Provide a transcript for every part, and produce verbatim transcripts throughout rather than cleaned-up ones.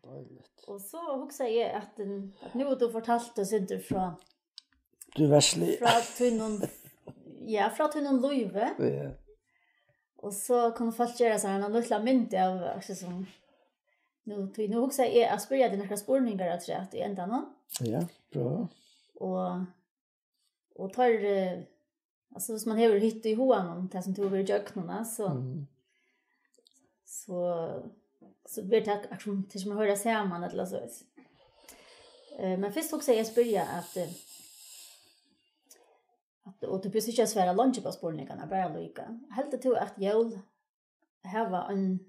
Deiligt. Og so hugsaði eg, at, um, at nú hevur tú fortalt tað sindur frá, Tú versli. Frá tínum, ja, frá tínum lívi. Ja. Og so kunnu fólk gera sær eina lítla mynd av, altso, sum, nú, tí nú hugsaði eg at spyrja teg nakrar spurningar afturat í endanum. Ja, bra. Og, og teir, eh, altso, viss man hevur hitt í huganum, tað sum tú hevur gjøgnum, so, Mm. so, so verður tað akkurát sum tað sum at hoyra saman, ella so. Eh, men fyrst hugsaði eg at spyrja at, eh, at, og tú behøvir ikki at svara leingi upp á spurningarnar, bara líka. Heldur tú at jól hava ein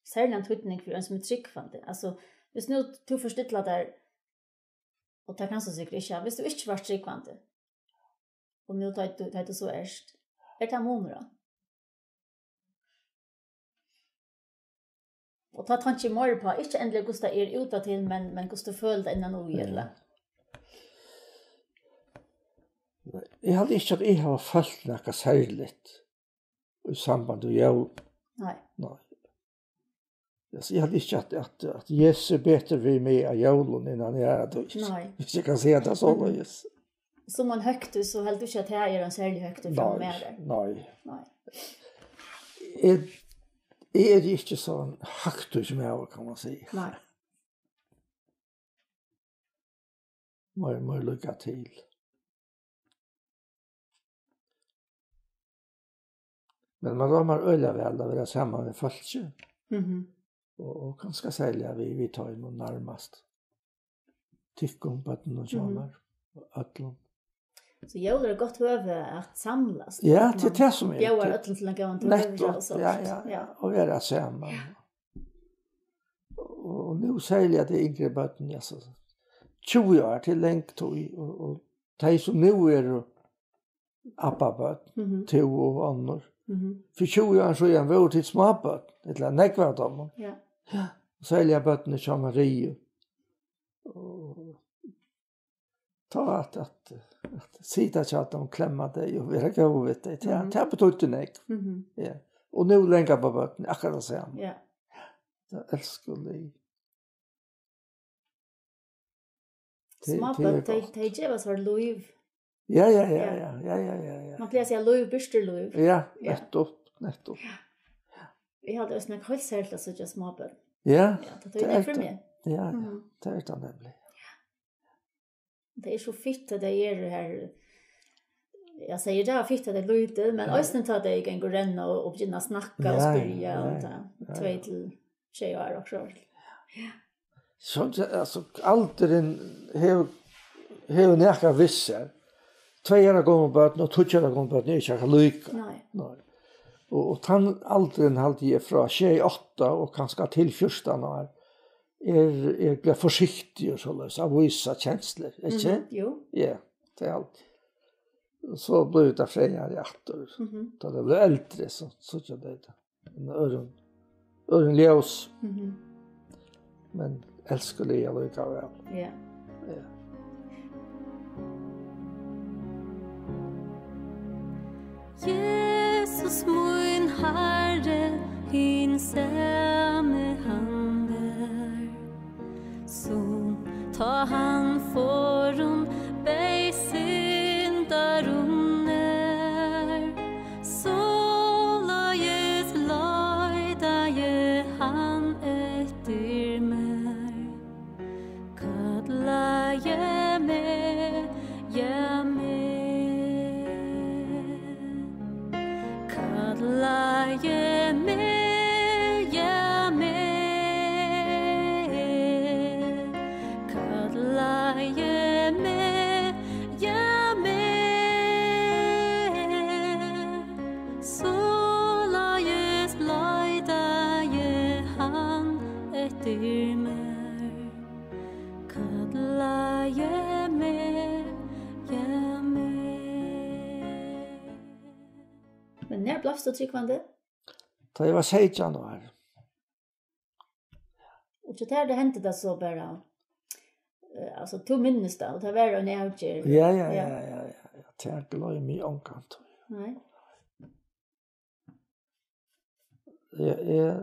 serligan týdning fyri ein sum er trúgvandi? Altso, viss nú tú forstillar tær, og tað kanst tú sikkurt ikki, viss tú ikki vart trúgvandi, og nú tá tú, tá tú so ert, er tað munur á? Og tá tanki eg meira upp á, ikki endiliga hvussu tað er útatil, men, men hvussu tú følir tað innan í, Ja. ella? Eg haldi ikki, at eg havi følt nakað serligt í samband við jól. Nei. Nei. Altso, eg haldi ikki, at, at, at Jesus er betur við meg á jólum enn hann er á tí. Nei. Viss eg kann siga tað Mhm. soleiðis. Sum ein høgtíð, so heldur tú ikki, at tað er ein serlig høgtíð frá Nei, mær? Nei. Nei. Eg, eg eri ikki so ein høgtíðsmaður, kann man siga. Nei. Meir, meir líka til. Men mær dámar øgiliga væl at vera saman við fólki. Mhm. Og, og kanska serliga við, við teimum nærmast. Tykkum, børnunum hjá Mhm. mær, og øllum. So jól er eitt gott høvi at samlast. Ja, At tað er man tað sum er. bjóðar Tað øllum til ein góðan Nettopp, døgurða og so. ja, ja, ja. Ja. Og vera saman. Ja. Og, og nú serliga at tað eru yngri børn, ja, so tjúgu ár, tað er long tíð, og, og tey sum nú eru abbabørn, Mhm. tú og onnur. Mhm. Fyri tjúgu árum síðan vóru tit smábørn, ella nógv av teimum. Ja. Ja. Og serliga børnini hjá Mariu. Og tá at, at, at sita hjá teimum, klemma tey og vera góð við tey, tað, Mhm. tað betýddi nógv. Mhm. Ja. Og nú langa børn, akkurát tað sama. Ja. Tað er elskuligt. Tey, Smábørn, tey eru tey, gott. tey geva sær lív. Ja, ja, ja, Ja. ja, ja, ja, ja, ja. Man plagar at siga, lív birtir lív. Ja, Ja. nettopp, nettopp. Eg haldi eisini, at heilt serligt at síggja smábørn. Ja, Ja, tað er tað nógv er fyri tað. meg. Ja, ja, Mhm. tað er tað nemliga. Tað er so fitt, at tey eru her. Eg sigi, tað er fitt, at tey eru lítil, men Ja. eisini tá tey ganga og renna og, og begynna at snakka og Ja, spyrja, ja, og tað, ja, tvey ja. til sjey ár og so. So, altso, aldurin hevur, hevur nakað við sær. Tvey ára gomul børn og tíggju ára gomul børn eru ikki líka. Nei. Nei. Og, og tann aldurin haldi eg frá sjey, átta og kanska til fjúrtan ár er, er bara forsiktigur soleiðis at vísa kenslur, ikki? Mhm, jú. Ja, tað er alt. Og so blívur tað frægari aftur. Mhm. Tá tey blíva eldri, so, so síggja tey tað. Ein øðrum, øðrum ljós. Mhm. Men elskulig allíkavæl. Ja. Ja. Jesus, mín Harri, hin sami hann var, sum tá hann forðum beyð syndarum nær. Soleiðis leitaði hann eftir mær, kallaði meg, ja, meg. Kallaði meg, ja, meg. Kallaði meg, ja, meg. Soleiðis leitaði hann eftir mær, kallaði meg, ja, meg. Men nær bleivst tú trúgvandi? Tá eg var seytjan ár. Og hjá tær, tað hendi tað so bara, eh, altso, tú minnist tað, og tað var ein avgerð. Ja, ja, Ja. ja, ja, ja, ja. Tað gloymi eg ongantíð. Nei. Eg, eg,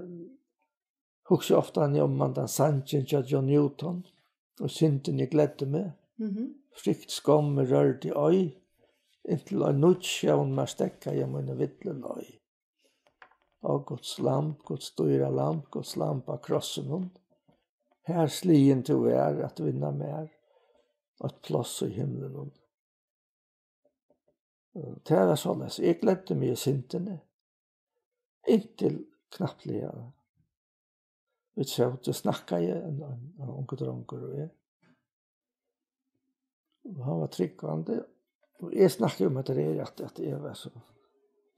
Hugsi ofta um handan sangin hjá John Newton, og syndin eg gleddi meg. Mhm. Frykt skomm meg rørdi ei, inntil ein nýggj sjón mær steðgaði míni villu leið. Ó Guds lamb, Guds dýra lamb, Guds lamb á krossinum, har sligin tú er at vinna mær eitt pláss í himlinum. Tað var soleiðis, eg gleddi meg í syndini, inntil knappliga vit sótu og snakkaðu, ein, ein, ein ungur drongur og eg. Og hann var trúgvandi, og eg snakkaði um, at tað er, at, at eg var so,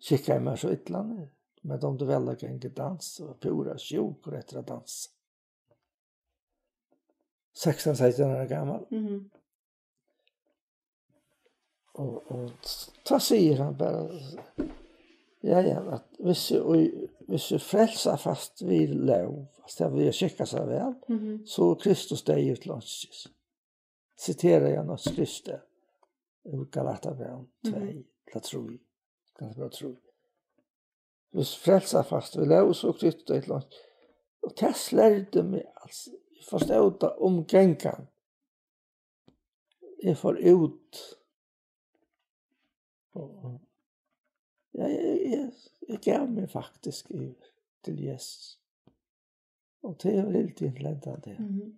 skikkaði mær so illa, men dámdi væl at ganga í dans, og var púra sjúkur eftir at dansa. Sekstan, seytjan ára gamal. Mhm. Og, og tá sigur hann bara, ja, ja, at hvis du, hvis du frelsa fast við lóg, altso, tað vil siga skikka seg væl, mhm, so er Kristus deyður til einskis. Sitera eg nú skriftstað úr Galatarabrævinum, mhm, tvey, ella trý. Galatarabrævinum trý. Hvis frelsa fast við lóg, so er Kristus deyður til einskis. Og tað slærdi meg, altso, eg forstóð tað um gangan. Eg fór út. Og, og, ja, eg, eg, eg gav meg faktiskt yvir til Jesus. Og tað er heilt til enda tað. Mhm.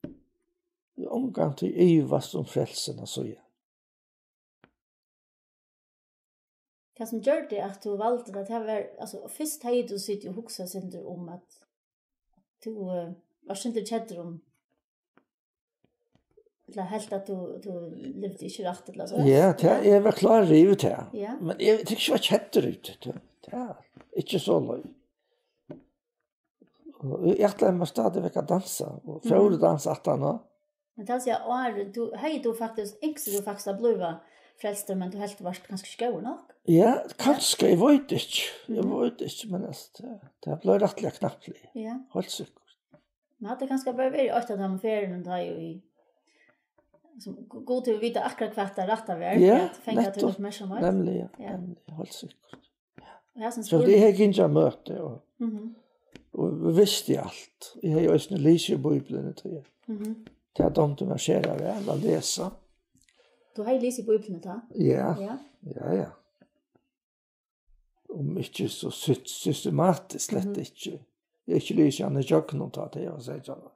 Eg havi ongantíð ivast um frelsuna, so ja. Tað sum gjørdi, at tú valdi tað, tað var, altso, fyrst hevði tú sitið og hugsað sindur um, at tú, eh, var sindur keddur um, ella helt, at tú, tú livdi ikki rætt, ella so. Ja, tað, eg var klárur yvir tað. Ja. Men eg tykist ikki, eg var keddur út. Tað, tað er ikki so løgið. Og eg ætlaði mær stadigvæk at dansa, og fór, mhm, at dansa aftan á. Men tað vil siga, áðrenn, tú, hevði tú faktiskt, ynskti tú faktiskt at blíva frelstur, men tú helt, tú vart kanska ikki góður nokk? Ja, kanska, eg veit ikki. Eg, mhm, veit ikki, men, altso, tað, tað bleiv rættiliga knappliga. Ja. Heilt sikkurt. Men hatta er kanska bara verið eitt av teimum ferðunum, tá eg í, sum Gu-, Gud hevur vitað akkurát, hvat tað rætta var, ja, fyri at fanga tína uppmerksamheit. Nettupp. Nemliga, ja, nemliga, heilt sikkurt. Ja, sum so spurning. Eg hevði gingið á møti, og, mhm, og visti alt. Eg hevði eisini lisið í Bíbliuni, tí eg, mhm, tað dámdi mær sera væl at lesa. Tú hevði lisið í Bíbliuni tá? Ja. Ja. Ja, ja. Um ikki so sy-, systematiskt, slett, mhm, ikki. Eg hevði ikki lisið hana ígjøgnum tá, tá eg var seytjan ár.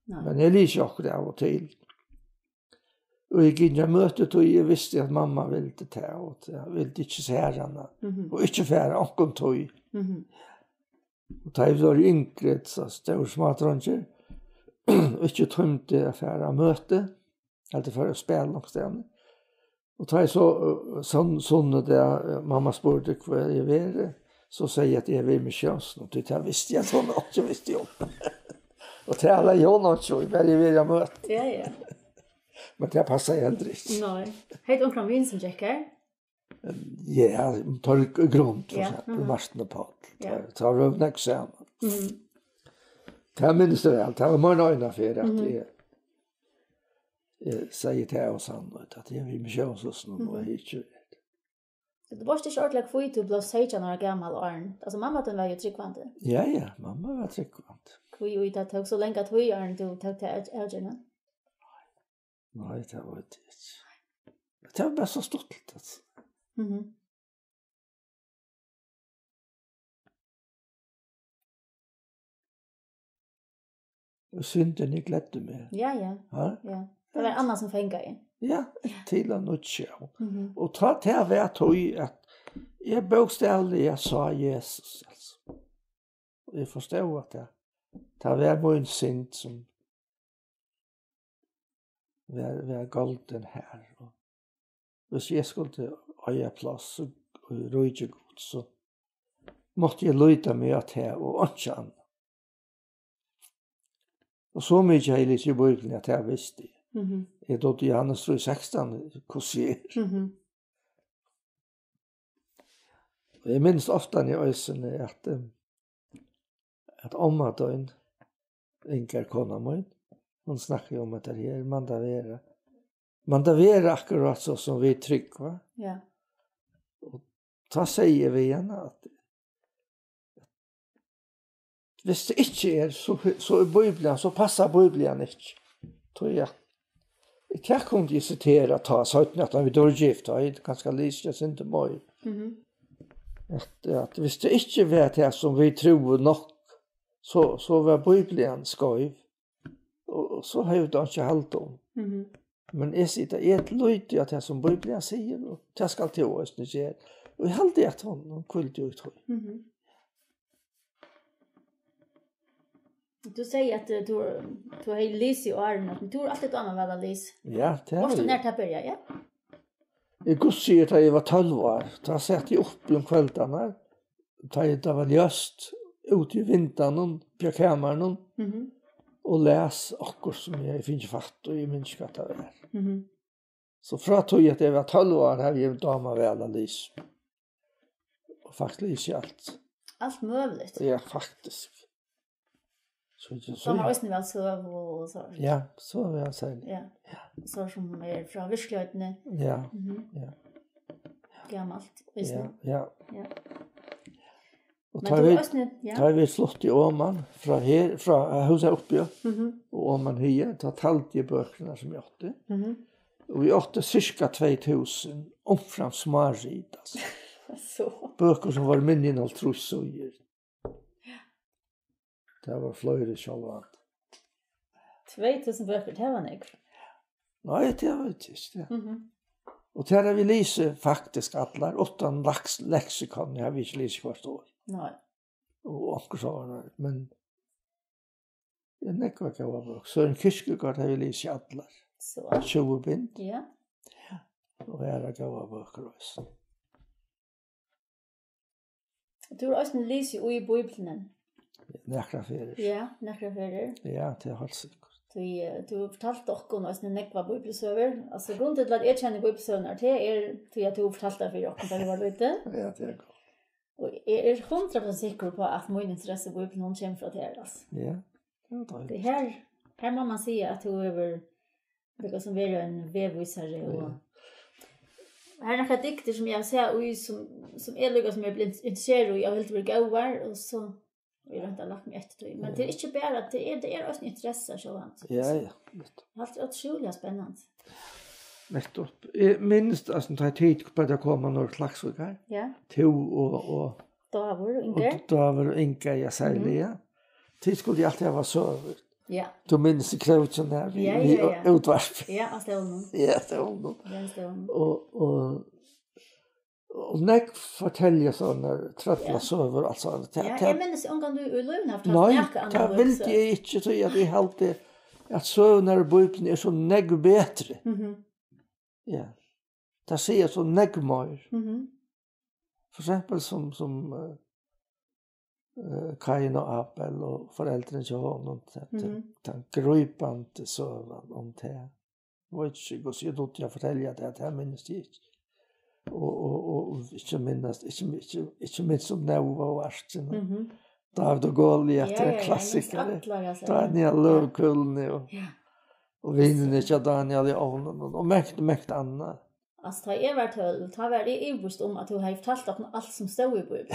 Nei. Men eg lesi okkurt av og til. Og eg gingið á møti, tí eg visti, at mamma vildi tað, og eg vildi ikki særa hana. Mhm. Og ikki fara onkuntíð. Mhm. Og tá eg var yngri, so stórir smádreingir, og ikki tímdi at fara á møti, ella fara at spæla onkustaðni. Og tá eg so, øh, sunn-, sunnudag, øh, mamma spurdi, hvar eg var, so segði eg, at eg var í missiónsnum, tí tað visti eg, at hon ikki visti um. Og tað hevði hon ikki, eg var í, var í møti. Ja, ja. Men tað passaði heldur ikki. Nei. Hevði tú onkran vin sum gekk har? Ja, Torg og Grund, for, ja, eksempel, mhm, Martin og Paul. Ja. Tá, tá vóru vit nógv saman. Mhm. Tað minnist eg væl. Tað var meira enn eina ferð, at, mhm, eg, eg segði til hana, at eg var í missiónsnum, mhm, og eg ikki. So tú veitst ikki ordiliga, hví tú bleiv seytjan ára gamal, áðrenn, altso, mamma tín var jú trúgvandi. Ja, ja, mamma var trúgvandi. Hví, í tað tók so langa tíð, áðrenn tú tók ta av-, avgerðina? Nei, tað veit eg ikki. Tað var bara so stuttligt, altso. Mhm. Og syndin, eg gleddi meg. Ja, ja. Ha? Ja. Tað var annað sum fangaði. Ja, til at nýggja. Mhm. Og tá, tað var tí, at eg bókstavliga sá Jesus, altso. Og eg forstóð, at tað, tað var mín synd, sum var, var goldin har. Og hvis eg skuldi eiga pláss í, í ríki Guds, so mátti eg líta meg á tað og einki annað. Og so mikið hevði eg lisið í Bíbliuni, at tað visti eg. Mhm. Eg dugdi Jóhannes trý sekstan, hvussu er. Mhm. Og eg minnist ofta nú eisini, at, eh, at omma tín, Inga, kona mín, hon snakkaði um, at tað her, man tað vera. Man tað vera akkurát so, sum vit trúgva. Ja. Og tá segði eg við hana, at, at Hvis tað ikki er, so, so er Bíblian, so passar Bíblian ikki. Tí at, tað kundi eg sitera tá, seinni, at vit vóru gift, tá eg kanska lesi eitt sindur meir. Mhm. At, at hvis tað ikki var tað, sum vit trúðu nokk, so, so var Bíblian skeiv. Og, og so hevði tað einki hald um. Mhm. Men eg sigi tað, eg líti á tað, sum Bíblian sigur, og tað skal tú eisini gera. Og eg haldi, at hon, hon hvíldi í tí. Mhm. Tú segði, at, eh, tú, tú hevði lisið í áðni, men tú hevur altíð dámað væl at lesa. Ja, tað Veitst tú, hevði nær tað byrjaði, ja? Eg gudsi, tá eg var tólv ár, tá sat eg uppi um kvøldarnar, tá eg, tað var ljóst, úti í vindanum, uppi á kamarinum, Mhm. og las okkurt, sum eg hevði fingið fatt í, eg minnist ikki, hvat tað var. Mhm. So frá tí, at eg var tólv ár, havi eg dámað væl at lesa. Og faktiskt lesi eg alt. Alt møguligt. Ja, faktiskt. So, so, so, Dámar eisini væl søgu og so. Ja, søgu, ja, serliga. Ja. So sum er frá virkuligheitum. Ja, Mhm. ja. Gamalt, Ja, eisini. ja. Ja. Og Men tá tú vit, eisini, ja. tá vit fluttu oman frá her, frá, eh, húsið uppi, ja, Mhm. og oman her, tá taldi eg bøkurnar, sum eg átti. Mhm. Og vit áttu cirka tvey túsund, umframt smárit, altso. So. Bøkur, sum vóru minni enn hálvtrýss síður. Tað vóru fleiri, sjálvandi. Tvey túsund bøkur, tað var nógv. Nei, tað var ikki, ja. Mhm. Og tær havi eg lisið faktiskt allar, uttan laks-, leksikon, eg havi ikki lisið hvørt orð. Nei. Og onkur sá hana, men eg nógvar góðar bøkur. Søren Kierkegaard havi eg lisið allar. So. Tjúgu bind. Ja. Og aðrar góðar bøkur eisini. Og tú hevur eisini lisið í Bíbliuni? Nakrar ferðir. Ja, nakrar ferðir. Ja, tað er heilt sikkurt. Tí, eh, tú fortaldi okkum eisini nógvar bíbliusøgur. Altso, grundin til, at eg kenni bíbliusøgurnar, tað er, tí at tú fortaldi tað fyri okkum, tá eg var lítil. Ja, tað er gott. Og eg eri hundrað prosent sikkur uppá, at mín interessa í Bíbliuni, hon kemur frá tær, altso. Ja, tað er deiligt. Tað er her, her má man siga, at tú hevur líka sum verið ein vegvísari, og Ja. her eru nakrar diktir, sum eg havi sæð í, sum, sum eg líka sum eri blivin interesserað í, og heldur verið góðar, og so, og eg royndi at lagt meg eftir tí. Men Ja. tað er ikki bara, tað er, tað er eisini interessa, sjálvandi. Ja, ja, nettupp. Alt er ótrúliga spennandi. Nettupp. Eg minnist, altso, tá tit byrjaðu at koma norður til Klaksvíkar. Ja. Tú og, og Dávur og Inga. Og Dávur og Inga, ja, serliga. Mhm. Tit skuldu altíð hava søgur. Ja. Tú minnist í krókin har við, Ja, ja, við ja. útvarp. Ja, á stólinum. Ja, stólinum. Ja, á stólinum. Og, og, og nógv fortelja sovorðnar trøllasøgur og alt sovorðið. Ja, eg minnist ongantíð í lívinum haft Nei, nakað annað tað vildi eg ikki, tí at eg haldi, at søgurnar í Bíbliuni eru so nógv betri. Mhm. Ja. Tað sigur so nógv meir. Mhm. For eksempel sum, sum, eh, eh, Kain og Abel og foreldrini hjá honum, ta, ta, Mhm. ta grípandi søgan um tað. Eg veit ikki, hvussu eg dugdi at fortelja tað, tað minnist eg ikki. Og, og, og, og ikki minnast, ikki, ikki, ikki minst um Nóa og arkin, og Mhm. Dávid og Goliat, Ja, tað er ja, ja, eg minnist klassikari. allar hasar. Daniel Ja. løvkúluni og, Ja. og vinirnir hjá Daniel í ovninum og, og mangt, mangt annað. Altso, tá eg var tólv, tá var eg yvirvíst um, at tú hevði fortalt okkum alt, sum stóð í Bíbliuni.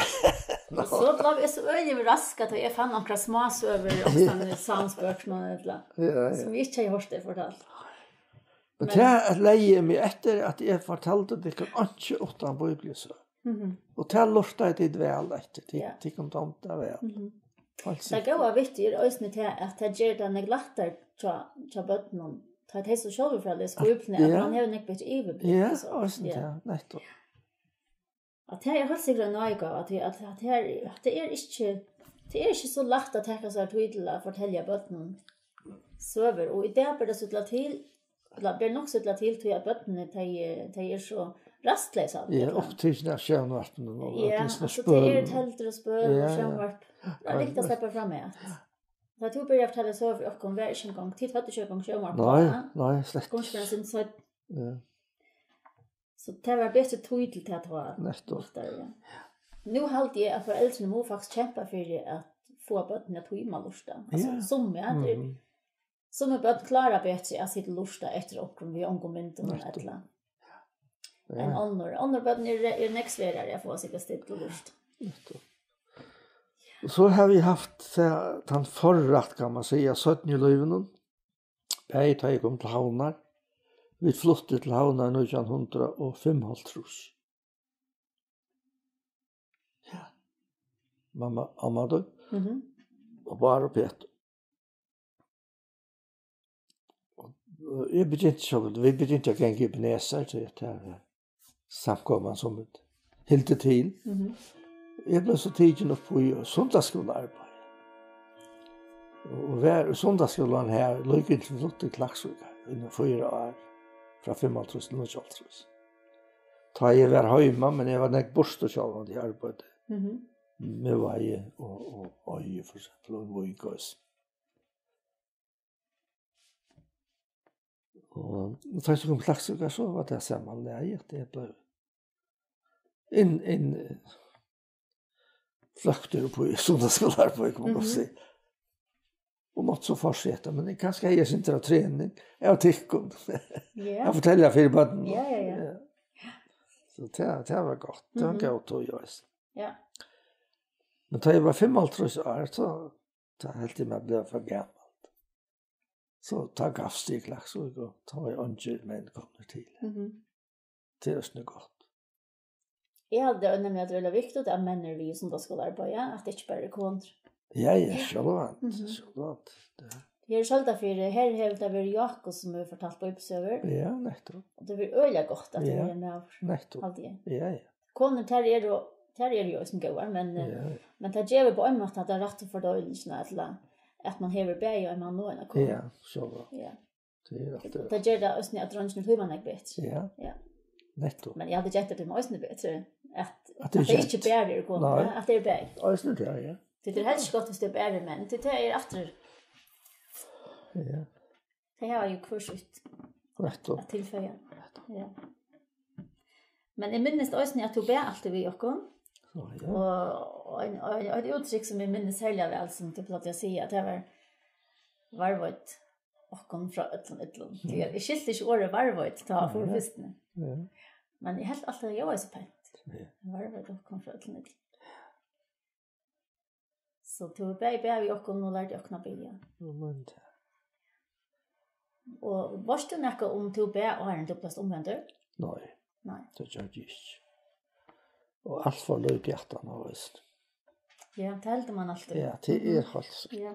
Og so bleiv eg so øgiliga yvirraskað, tá eg fann onkrar smásøgur, onkran í Sámsbókunum, ella, Ja, ja. sum eg ikki hevði hoyrt teg fortalt. Men Men tað at legði eg meg eftir, at eg fortaldi tykkum einki uttan Bíbliusøgur. Mhm. Og tað lurtaðu tit væl eftir, tit, Ja. tykkum dámdi tað væl. Mhm. Heilt Tað sikkurt. góða við tí er eisini tað, at tað ger tað nógv lættari hjá, hjá børnum, tá tey so sjálvi fara at lesa Bíbliuna, at Ja. man hevur nógv betri yvirblikk Ja, og so. eisini Ja. tað, nettupp. At tað er heilt sikkurt ein náðigáva, at, at, at her, at tað er ikki, tað er ikki so lætt at taka sær tíð til at fortelja børnum søgur, og í dag ber tað so illa til, ella ber nokk so illa til, tí at børnini, tey, tey eru so rastleys, Ja, ella? upptikin av sjónvarpinum og Ja, øllum altso, spølum. tey eru teldur og spøl og Ja, ja. sjónvarp. Tað er ringt at sleppa fram við. Tá tú byrjaði at fortelja søgur fyri okkum, var ikki eingong, tit høvdu ikki eingong sjónvarp Nei, tá, nei, slett. Kom ikki fyrr enn seinni. Ja. So tað var betri tíð til tað tá. Nettupp. Ofta, ja. Nú haldi eg, at foreldrini mugu faktiskt kempa fyri at fáa børnini at tíma at lurta. Altso, Ja. summi, ja, tað er, Mhm. summi børn klára betri at sita og lurta eftir onkrum við ongum myndum Nettupp. ella Ja. enn onnur. Onnur børn eru, eru nógv sværari at fáa at sita still og lurta. Nettupp. Og so havi eg havt ta-, tann forrætt, kann man siga, seinni í lívinum. Bæði tá eg kom til Havnar. Vit fluttu til Havnar nítjan hundrað og fimmoghálvtrýss. Ja. Mamma, Amadou Mhm. og Bár og Petur. Og eg begynti so, vit begyntu at ganga í Ebenezer, tí at tað var samkoman sum vit hildu til. Mhm. Eg bleiv so tikin upp í sunnudagsskúlaarbeiði. Og var í sunnudagsskúlanum her, líka inntil vit fluttu til Klaksvíkar, í fýra ár, frá fimmoghálvtrýss til níggjuoghálvtrýss. Tá eg var heima, men eg var nógv burtur sjálvandi, eg arbeiddi. Mhm. Miðvági og, og Eiði, for eksempel, og Vík eisini. Og tá eg so kom til Klaksvíkar, so var tað sama lagið, at eg bleiv inn, inn, eh, fløktur upp í sunnudagsskúlaarbeiði, kann man gott Mhm. siga. Og mátti so fortseta, men eg kanska hevði eitt sindur av trening, av tykkum. Ja. At fortelja fyri børnum. Ja, ja, ja. Ja. So tað, tað var gott. Tað var Mhm. góð tíð, ja. Ja. Men tá eg var fimmoghálvtrýss ár, so, tá helt eg meg blivin for gamal. So tá gavst eg í Klaksvík, og tá var eingir menn komnir til. Mhm. Tað er eisini gott. Eg haldi nemliga, at tað er veldig viktigt at menn eru við í sunnudagsskúlaarbeiði, at tað ikki bara eru konur. Ja, ja, sjálvandi, Mhm. sjálvandi. Ja. Her í Søldarfirði, her hevur tað verið Jákup, sum hevur fortalt bíbelsøgur. Ja, nettupp. Og tað verður øgiliga gott, at Ja, tað er maður. Nettupp. Haldi eg. Ja, ja. Konur, tær eru, tær eru jú eisini góðar, men, eh, Ja, ja. men tað gevur á ein máta, at tað er rættu fordeilingina, ella at man hevur bæði ein mann og eina konu. Ja, sjálvandi. Ja. Tað er akkurát. Tað ger tað eisini, at dreingirnir tíma nógv betri. Ja. Ja. Nettupp. Men eg haldi, gentur tíma eisini betri, at, At tað at er tað ikki gert. bara eru konur, Nei. ja, at tað er bæði. Eisini tað, ja. Tí tað er helst gott, viss tað er bara menn, tí tað er aftur, Ja. tey hava jú hvør sítt Nettupp. at tilføya. Ja. Men eg minnist eisini, at tú bað altíð við okkum. So, ja. Og, og ein, og ein, eitt úttrykk, sum eg minnist serliga væl, sum tú plagdi at siga, at tað var: "Varðveit okkum frá øllum illum." Tí at eg skilti ikki orðið varðveit, tá á Nei, fyrstuni. ja. Men eg helt altíð, at tað ljóðaði so pent. Ja. "Varðveit okkum frá øllum illum." So tú bað, bað við okkum og lærdi okkum at biðja. Jú, men tað Og veitst tú nakað, um tú bað, áðrenn tú bleivst umvendur? Nei. Nei. Tað gjørdi eg ikki. Og alt for lítið aftan á, veitst. Ja, tað heldur man altíð. Ja, tað er Mhm. heilt sikkurt. Ja.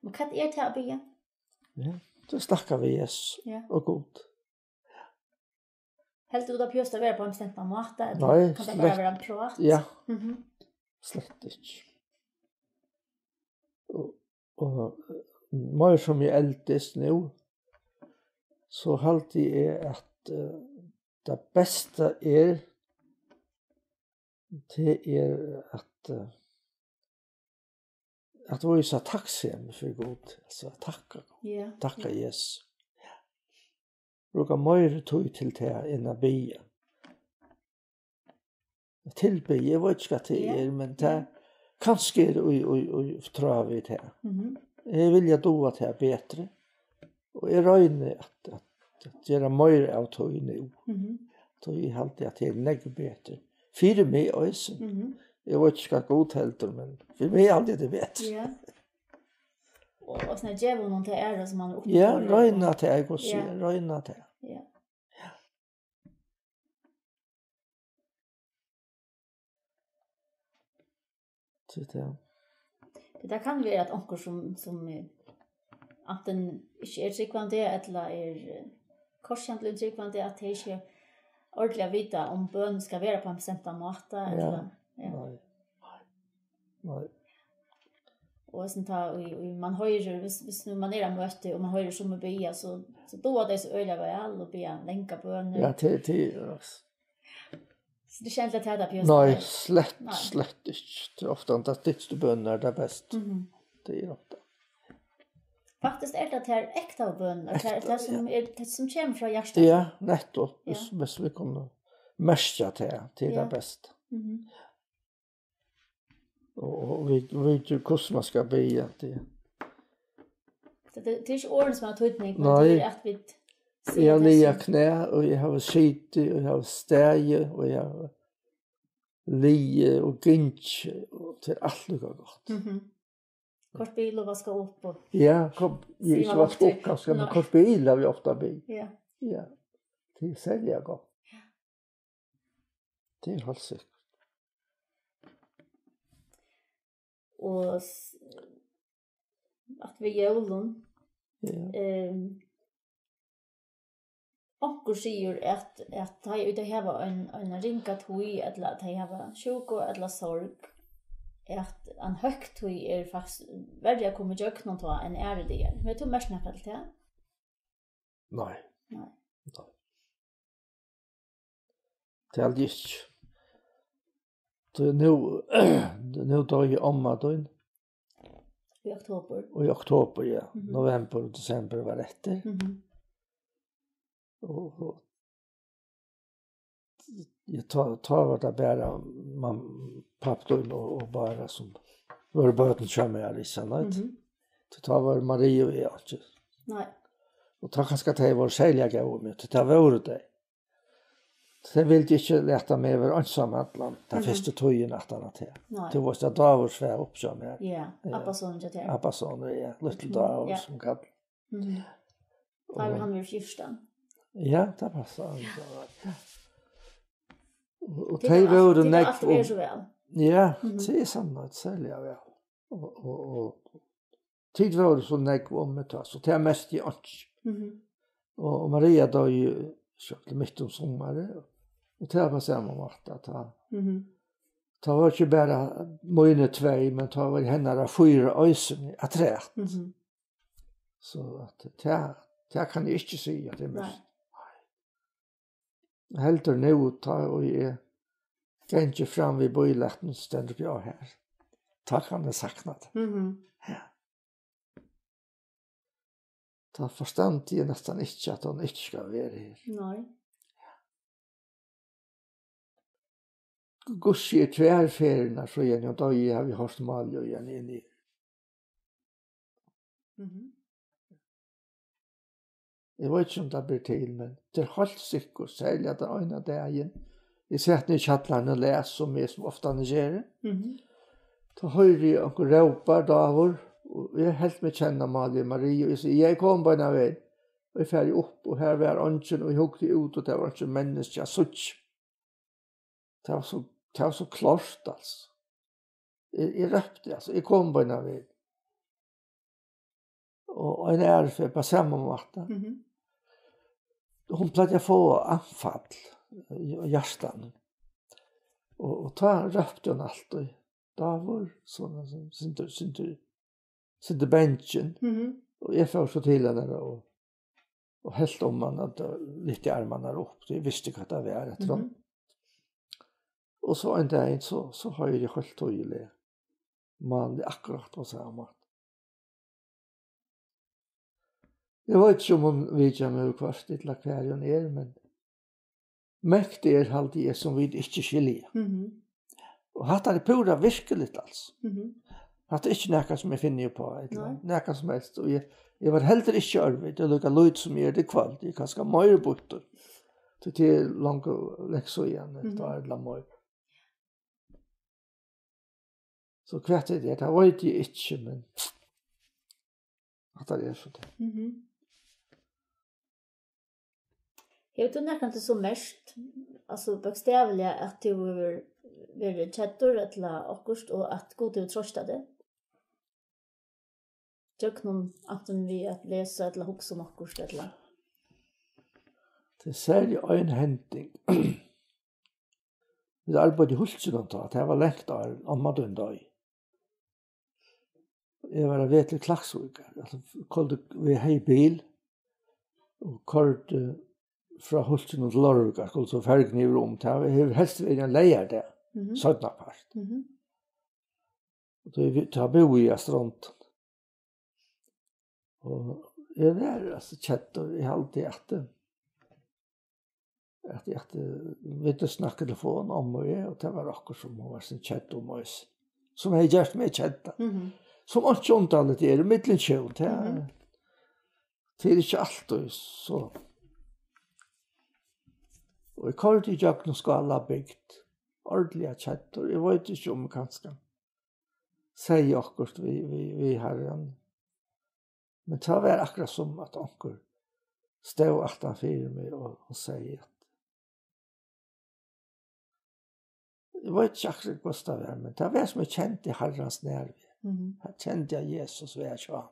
Men hvat er tað at biðja? Ja, tú snakkar við Jesus Ja. og Gud. Heldur tú, tað behøvist at vera á ein bestemtan máta, ella Nei, kann tað bara slett. vera ein prát? Ja. Mhm. Slett ikki. Og, og, eh, meir sum eg eldist nú, so haldi eg, at, eh, tað besta er, tað er at, eh, at vísa takksemi fyri Gud, altso at takka Gud, Ja. takka Ja. Jesus. Brúka meiri tíð til tað enn at biðja. At tilbiðja, eg veit ikki, hvat tað Ja. er, men tað Ja. kanska er í, í, í tráð við tað. Mhm. Eg vilji duga tað betri, og eg royni at, at, at gera meira av tí nú. Mhm. Tí eg haldi, at tað er nógv betri. Fyri meg eisini. Mhm. Eg veit ikki, hvat Gud heldur, men fyri meg haldi eg, tað er betri. Ja. Og, og sånn at geva honum tað æra, sum hann er uppi Ja, fyri, royna og tað, eg kann Ja. siga, royna tað. Ja. So tað. Tí tað kann vera, at onkur, sum, sum, eh, antin ikki er trúgvandi, ella er, eh, kortini blivin trúgvandi, at tey ikki ordiliga vita, um bøn skal vera á ein bestemtan máta, Ja. ella, ja. Nei. Nei. Og sum tá, í, í, man hoyrir, viss, viss nú man er á møti, og man hoyrir summi biðja, so, so duga tey so øgiliga væl og biðja langar bønir. Ja, tað, tað er, altso. So tað er ikki endiliga tað, tað behøvist Nei, vera. slett, Nei. slett ikki. Tað er ofta tær stytstu bønirnar, tað er best. Mhm. Tað er ofta. Faktiskt er tað tær ektaðu bønirnar, tær, Ekta, tær sum ja. er, tær sum kemur frá hjartanum. Ja, nettupp. Ja. Viss, viss vit kunnu merkja tað, tað er Ja. tað besta. Mhm. Og, og vit, vit vita, hvussu man skal biðja, tað. So tað, tað er ikki orðini, sum hava týdning, men Nei. tað er, at vit Eg siga havi tað ligið á sum knæ, og eg havi sitið, og eg havi staðið, og eg havi Ligið og gingið, og tað er alt líka gott. Mhm. Koyrt bil og vaskað upp og Ja, kom, eg Siga ikki vaskað upp, vaftur. kanska, men Nei. koyrt bil havi eg ofta bil. Ja. Ja, tað er serliga gott. Tað er heilt sikkurt. Og s- at við jólum, Ja. ehm, onkur sigur, at, at tey, tey hava ein, ein ringa tíð, ella at tey hava sjúku, ella sorg, at ein høgtíð er faktiskt verri at koma ígjøgnum tá enn aðrir dagar. Hevur tú merkt nakað til tað? Nei. Nei. Nei. Tað haldi eg ikki. Tí nú, nú doyði omma tín. Í oktobur. Í oktobur, ja. Mhm. Novembur og desembur var eftir. Mhm. Og, og, ja, tá, tá var tað bara mam-, pápi tín og, og bara sum vóru børn hjá mær, ikki sant? Mhm. Tí tá var Maria og eg ikki. Nei. Og tá kanska tey vóru serliga góð við meg, tí tað vóru tey. Tey vildu ikki lata meg vera einsamallan, ta Mhm. fyrstu tíðina aftan á tað. Nei. Tú veitst at Dávur svav upp hjá mær. Ja, Ja. abbasonur hjá tær. Abbasonur, ja. Lítli Mhm, Dávur ja. sum kall. Mhm. Tá var Og hann verið fjúrtan. Ja, tað passar. Ja. Og, og Tit tey hava vóru alt, tit hava nógv alt um verið so væl. Ja, Mhm. tað er sannlíkt, serliga væl. Og, og, og tit vóru so nógv um meg tá, so tað mesti eg einki. Mhm. Og, og Maria doyði sjálvt mitt um summarið, og tað var sama máta, at tá, Mhm. tá var ikki bara míni tvey, men tá var hennara fýra eisini afturat. Mhm. So at tað, tað kann eg ikki siga, at tað er Nei. mest. Heldur nú, tá og eg gangi fram við bílætinum, stendur uppi á her. Tá kann eg sakna tað. Mhm. Ja. Tá forstandi eg næstan ikki, at hon ikki skal vera her. Nei. Hvussu er tvær ferðirnar, síðan hon doyði, havi eg hoyrt málið í henni inni. Mhm. Eg veit ikki, um tað ber til, men tað er heilt sikkurt, serliga tann eina dagin. Eg sat niðri í kjallaranum og las, sum eg sum ofta geri. Mhm. Tá hoyri eg onkur rópar, Dávur, og eg helt meg kenna Máliu Mariu. Eg sigi, "Eg komi beinan vegin." Og eg fari upp, og har var eingin, og eg hugdi út, og tað var eingin menniskja at síggja. Tað var so, tað var so klárt, altso. Eg, eg rópti, altso, eg kom beinan vegin. Og ein aðru ferð á sama máta. Mhm. Hon plagdi at fáa anfall í, í hjartanum. Og, og tá rópti hon altíð, Dávur, soleiðis, sindur, sindur, sindur bangin. Mhm. Og eg fór so til hennara og, og helt um hana, at, eh, lyfti armarnar upp, so eg visti, hvat tað var, at hon Mhm. Og so ein dagin, so, so hoyri eg heilt týðiliga Máliu akkurát á sama máta. Eg veit ikki, um hon vitjar meg viðhvørt, ella hvar hon er, men mangt er, haldi eg, sum vit ikki skilja. Mhm. Og hatta er púra virkiligt, altso. Mhm. Hatta er ikki nakað, sum eg finni uppá, ella Nei. nakað sum helst. Og eg, eg var heldur ikki ørvit, tað er líka lítið, sum eg eri í kvøld. Eg eri kanska meira býttur. Tí tað er langt, langt síðan, Mhm. tá er tað meira. So hvat er tað? Tað veit eg ikki, men hatta er so tað. Mhm. Hevur tú nakrantíð so merkt, altso bókstavliga, at tú hevur verið keddur ella okkurt, og at Gud hevur troystað teg? Gjøgnum, antin við at lesa ella hugsa um okkurt, ella? Tað er serliga ein hending. Vit arbeiddu í Hulkinum tá, tað var langt áðrenn omma tín doyði. Eg var á veg til Klaksvíkar, altso, koyrdi, vit hevði bil og koyrdi frá Hulkinum til Leirvíkar, skuldi so ferjan yvir um, tað hevur helst verið ein leygardag, Mhm. seinnapart. Mhm. Og tá, tá búði eg á Strondum. Og eg var, altso, keddur, eg haldi, at, at, at vit snakkaðu í telefon, omma og eg, og tað var okkurt, sum hon var so kedd um eisini. Sum hevði gjørt meg keddan. Mhm. Sum einki undarligt er, millum hjún, tað er, Mhm. tað er ikki altíð so. Og eg koyrdi ígjøgnum Skálabygd. ordiliga keddur. Eg veit ikki um eg kanska segði okkurt við, við, við Harran. Men tað var akkurát sum at onkur stóð aftan fyri meg og, og segði at, eg veit ikki akkurát hvussu tað var, men tað var sum eg kendi Harrans nærvera. Mhm. Har kendi eg at Jesus var hjá mær.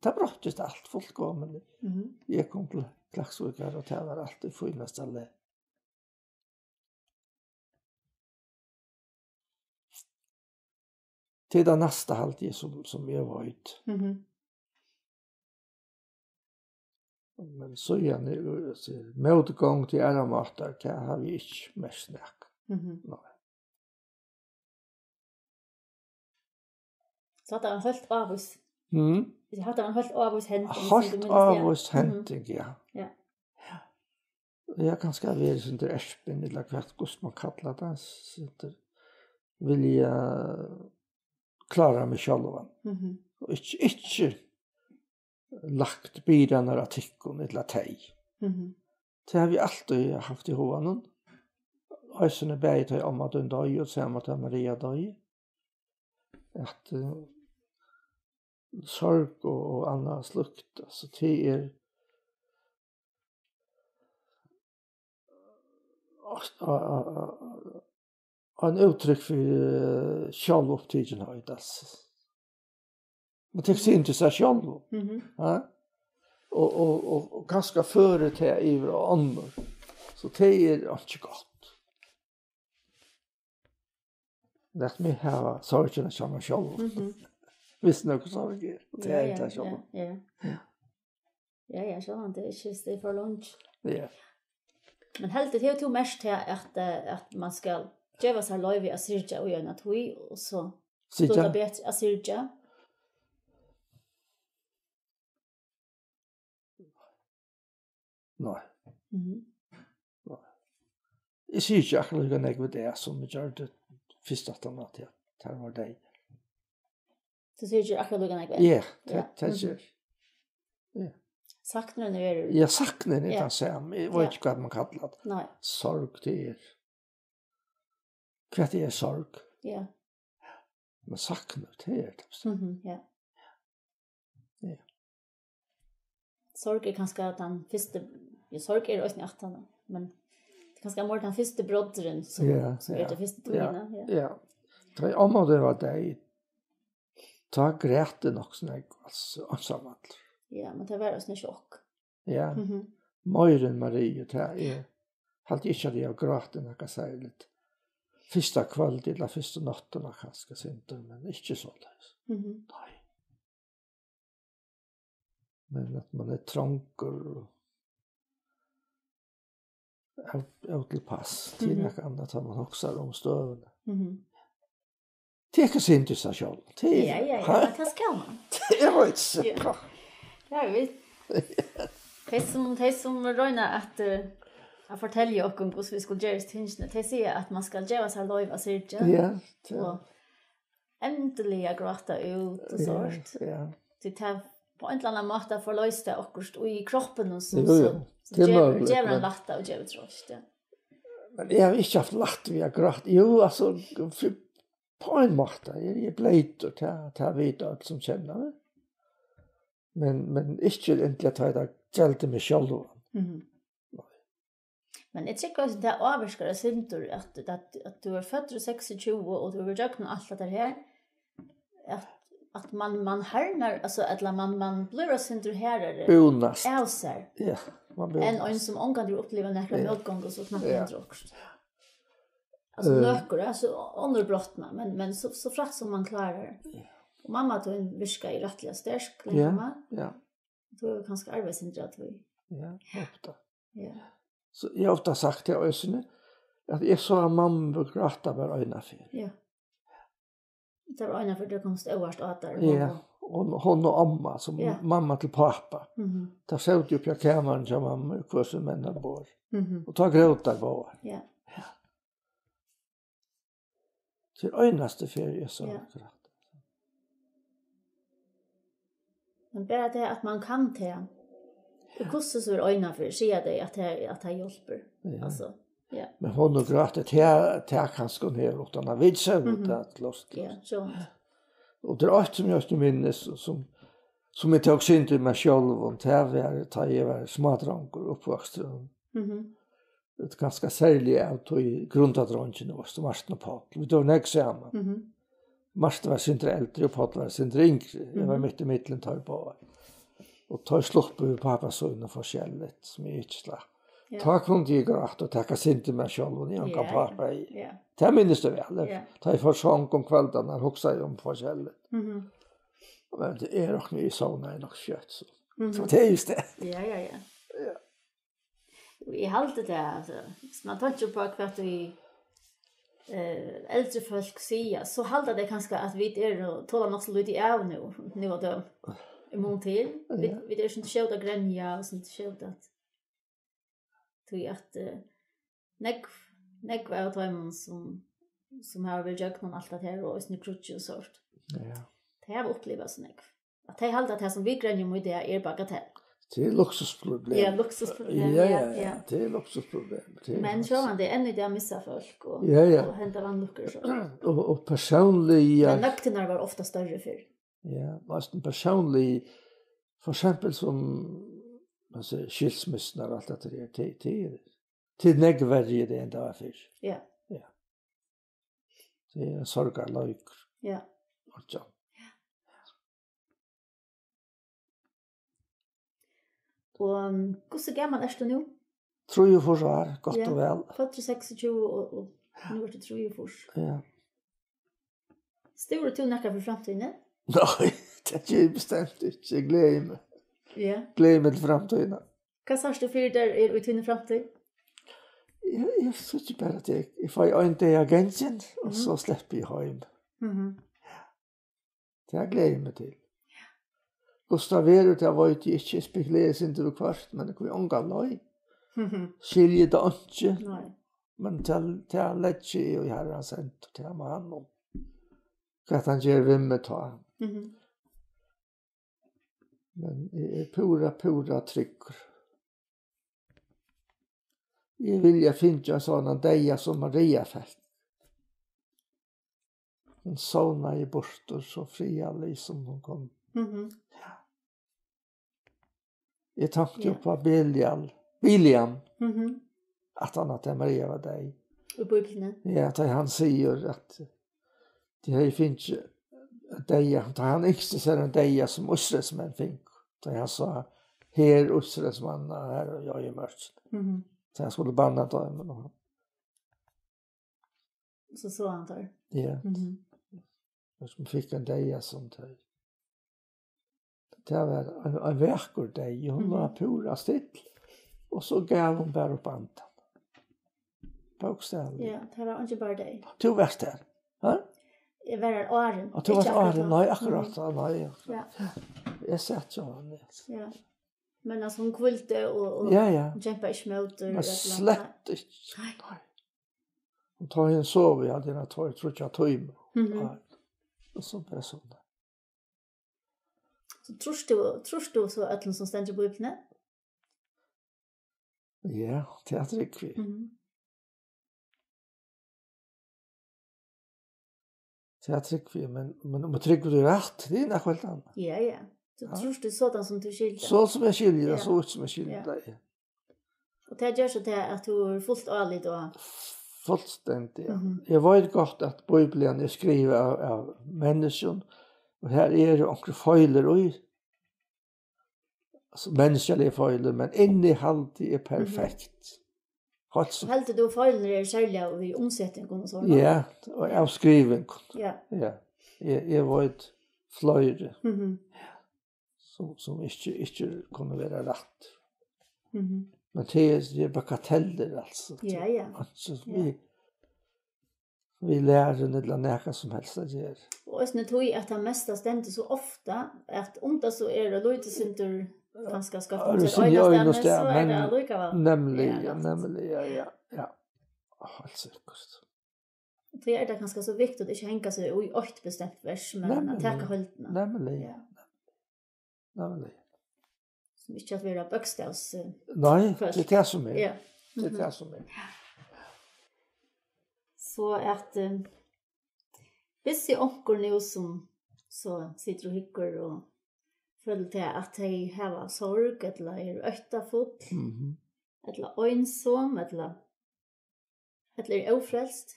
Tað broyttist alt fullkomiliga. Mhm. Eg kom til Klaksvíkar, og tað var alt í fínasta lagi. Tað er tað næsta, haldi eg, sum, sum eg veit. Mhm. Men síðani, eh, mótgongd í aðrar mátar, tað havi eg ikki merkt nakað. Mhm. Nei. So hatta var ein heilt ávís, Mm. hatta var ein heilt ávís hending, sum Heilt tú minnist, ja. ávís Mhm. hending, ja. Ja. Eg havi kanska verið sindur erpin, ella hvat, hvussu man kallar tað, sindur vilja klára meg sjálvan. Mhm. Og ikki, ikki lagt byrðarnar á tykkum ella tey. Mhm. Tað havi eg altíð havt í huganum. Eisini bæði tá ið omma tín doyði og sama tá Maria doyði. At, eh, sorg og, og annað slíkt, altso, tað er á, á, á, á, ein úttrykk fyri, eh, sjálvupptikinheit, altso. Man tekur seg inn til seg sjálv, Mhm. ja? Og, og, og, og kanska førir tað yvir á onnur. So tað er ikki gott. Lat meg hava sorgina hjá mær sjálv. Mhm. Viss nøkur sorg er, og tað Ja, er ja, tað sjálv. ja, ja. Ja. Ja, ja, sjálvandi, tað er ikki, tað er for langt. Ja. Men heldur, hevur tú merkt her, at, eh, at man skal geva sær loyvi at syrgja í eina tíð, og so Syrgja? blíva betri at syrgja? Nei. Mhm. Nei. Eg syrgi ikki akkurát líka nógv í dag, sum eg gjørdi fyrst aftan á, ja. Tað var tað. Tú syrgir ikki akkurát líka nógv? Ja, tað, Ja. tað Mhm. ger eg. Ja. Saknurin verður Ja, saknurin er Ja. tann sami. Eg veit Ja. ikki hvat man kallar tað. Nei. Sorg, tað er. Hvat er sorg? Ja. Men saknur, tað er tað. Mhm, ja. Ja. Sorg er kanska tann fyrsti, ja, sorg er eisini aftan á, men tað er kanska meira tann fyrsti brodurin sum, Ja, sum er ja, tað fyrstu ja, tíðina, ja. ja. Tá ið omma tín var deyð, tá græt eg nokk so nógv, altso, einsamallur. Ja, men tað var eisini sjokk. Ja. Mhm. Meira enn Maria, tað er, haldi ikki, at eg havi grátið nakað serligt. Fyrsta kvøld ella fyrstu náttina kanska sindur, men ikki soleiðis. Mhm. Nei. Men at man er trongur og av, av til pass, til Mhm. nakað annað, tá man hugsar um støðuna. Mhm. Tekur seg inn til seg sjálv. Tað er Ja, ja, ja, Hæ? men tað skal man. Eg veit ikki. Ja. Ja, vit. Tey sum, tey sum royna at, eh, at fortelja okkum, hvussu vit skulu gera hesi tingini, tey siga, at man skal geva sær loyvi at syrgja. Ja, tað Og endiliga gráta út og Ja, sovorðið. ja. Tí tað, á ein ella annan máta forloysir tað okkurt í kroppinum sum, Jú, jú. sum, sum Tað er gevur, møguligt, gevur ein men lætta og gevur trøst, ja. Men eg havi ikki havt lætt við at gráta. Jú, altso, fyri, á ein máta, eg, eg eri bleytur, tað, tað vita øll sum kenna meg. Men, men ikki endiliga tá ið tað geldur meg sjálvan. Mhm. Men eg trúgvi, at tað ávirkar eitt sindur, at, at, at tú ert føddur í seksogtjúgu, og tú hevur gjøgnum alt hetta her, at, at man, man harðnar, altso, ella man, man blívur eitt sindur harðari Búnast. av sær, Ja, man enn búnast. ein sum ongantíð hevur upplivað nakra Ja. mótgongd, og so knappt Ja. hendir okkurt. Altso, Eh. nøkur, altso, onnur brotna, men, men so, so frægt sum man klárar. Ja. Og mamma tín virkaði rættiliga sterk, Ja, lengi mamma. ja. Tú hevur kanska arvað eitt sindur av tí. Ja, ofta. Ja. So eg havi ofta sagt til eisini, at eg sá mammu gráta bara eina ferð. Ja. Tað var eina ferð, tað kom stórt á tær. Ja, hon, hon og omma, sum Ja. mamma til pápa. Mhm. Tær sótu uppi á kamarinum hjá mammu, hvør sín megin av borð. Mhm. Og tá grótu tær báðar. Ja. Tað er einastu ferð, eg sá Ja. gráta. Men bara tað, at man kann tað. Og hvussu so er eina ferð, siga tey, at tað, at tað hjálpir. Ja. Altso, Ja. Men hon og gráta, tað, tað kanska hon hevur, uttan at vit sóu Mhm. tað klárt. Ja, sjálvandi. Og tað er eitt, sum eg ikki minnist, sum, sum eg tók synd í meg sjálv, og tað var, tá eg var smádrongur, uppvakstur, og Mhm. tað er kanska serliga av tí grundadrongini, var Martin og Páll. Vit vóru nógv saman. Mhm. Martin var sindur eldri, og Páll var sindur yngri. Eg var Mhm. mitt í millum teir báðar. Og teir sluppu við pápa sínum forskelligt, sum eg ikki slapp. Ja. Tá kundi eg gráta og taka synd í meg sjálv, og eg ongan Ja, ja. pápa í. Ja. Tað minnist eg væl. Ja. Tá eg fór song um kvøldarnar, hugsaði eg um forskelligt. Mhm. Men tað er nokk, eg sovnaði nokk skjótt, so. Mhm. So tað er just tað. Ja, ja, ja. Ja. Eg haldi tað, altso. Viss man tenkir upp á hvat ið, eh, eldri fólk siga, so halda tey kanska, at vit eru, tola nokk so lítið av nú, nú á døgum. Í mun til. Vit, Ja. vit eru so skjót at grenja og so skjót at, tí at, eh, nógv, nógv av teimum, sum, sum hava verið gjøgnum alt tað her, og eisini kríggj og sovorðið. Ja. Tey hava upplivað so nógv. At tey halda, at tað, sum vit grenja um í dag, er bagatell. Tað er luksusproblem. Ja, luksusproblem, Ja, ja, ja, ja. ja. Tað er luksusproblem. Tað er Men faktiskt sjálvandi, enn í dag missa fólk og, Ja, ja. og henda vanlukkur, so. Og, og persónliga Men nøgdirnar var ofta størri fyrr. Ja, men persónliga, for eksempel sum, man sigur, skilsmissurnar og alt tað der, tað, tað er, tað er nógv verri í dag enn tað var fyrr. Ja. Ja. Tað er ein sorgarleikur. Ja. Og ja. Og, um, hvussu gamal ert tú nú? Trýogfýrs ár, gott Ja. og væl. Føddur í seksogtjúgu og, og nú ert tú trýogfýrs. Ja. Stúrir tú nakað fyri framtíðini? Nei, tað geri eg bestemt ikki. Eg gleði meg. Ja. Gleði meg til framtíðina. Hvat sært tú fyri tær er í tíni framtíð? Eg, eg síggi bara, at eg, eg fái ein dag av ganginum, og Mhm. so sleppi eg heim. Mhm. Tað gleði eg meg til. Hvussu tað verður, tað veit eg ikki. Eg spekuleri sindur viðhvørt, men eg komi ongan leið. Mhm. Skilji tað einki. Nei. Men tað, tað leggi eg í Harrans hendur, tað má hann um. Hvat hann ger við meg tá. Mhm. Men eg eri púra, púra tryggur. Eg vildi fingið ein sovorðnan deyða sum Maria fekk. Hon sovnaði burtur so friðarlig sum hon kom. Mhm. Eg tonkti Ja. upp á Biliam, Biliam, Mhm. aftan á at Maria var deyð. Í Bíbliuni? Ja, tá hann sigur at tey hevði fingið deyða, tá hann ynskti sær ein deyða sum Ísraelsmenn fingu. Tá hann sá her Ísraelsmanna her og ja í mørkin. Mhm. Tá hann skuldi banna teimum og So sá hann teir. Ja. Mhm. Og sum fekk ein deyða sum tey. Tað var ein, ein vakur deyði. Hon Mhm. var púra still. Og so gav hon bara upp andan. Bókstavliga. Ja, tað var ikki bara deyð. Tú varst har. Ha? Eg var har áðrenn. Og tú Ikki varst akkurát áðrenn. Tá. Nei, akkurát Mhm. tá. Nei, akkurát. Ja. Eg sat hjá hann, ja. Ja. Men altso, hon hvíldi og, og Ja, ja. kjempaði ikki móti Men ella slett ikki. Nei. Nei. Og tá hon sov, eg haldi, eina tveir, tríggjar tímar. Mhm. Ja. Og so bara sovna. So trýrt tú, trýrt tú so øllum sum stendur í Bíbliuni? Ja, tað trúgvi eg. Mhm. Tað trúgvi eg, men, men um eg trúgvi tí rætt, tað er nakað heilt annað. Ja, ja. So Ja. trýrt tú sodan sum tú skilur tað. So sum eg skilji tað, Ja. so vítt sum eg skilji Ja. tað, ja. Og tað ger so tað, at tú hevur fult álit á Fullstendiga. Mhm. Eg veit gott, at Bíblian er skrivað av, av menniskjum, og her eru onkrir feilir í. Altso, menniskjaligir feilir, men innihaldið er Mhm. perfekt. Heilt so Heldur tú, feilirnir eru serliga við umsetingum og sovorðið? Ja, og av skrivingum. Ja. Ja. Eg, eg veit fleiri, Mhm. sum, sum ikki, ikki kunnu vera rætt. Mhm. Men tað er, tað er bagatellir, altso. Ja, ja. Altso, Ja. vit, vit læra ella nakað sum helst at gera. Og eisini tí, at tað mesta stendur so ofta, at um tað so er eitt lítið sindur kanska skeivt, Øðrvísi í einum stað, men so er tað allíkavæl. Nemliga, Ja, ja. nemliga, ja, ja. Heilt sikkurt. Og tí er tað kanska so viktigt ikki at hanga seg í eitt bestemt vers, men Nemliga. at taka heildina. Nemliga. Ja. Nemliga. Sum ikki at vera bókstavs, eh, Nei, fólk. tað er tað sum er. Ja. Tað er Mhm. tað sum er. So at, eh, hvis eg onkur nú sum so situr og hyggur og følir tað at tey hava sorg, ella eru óttafull, Mhm. ella einsom, ella, ella eru ófrelst.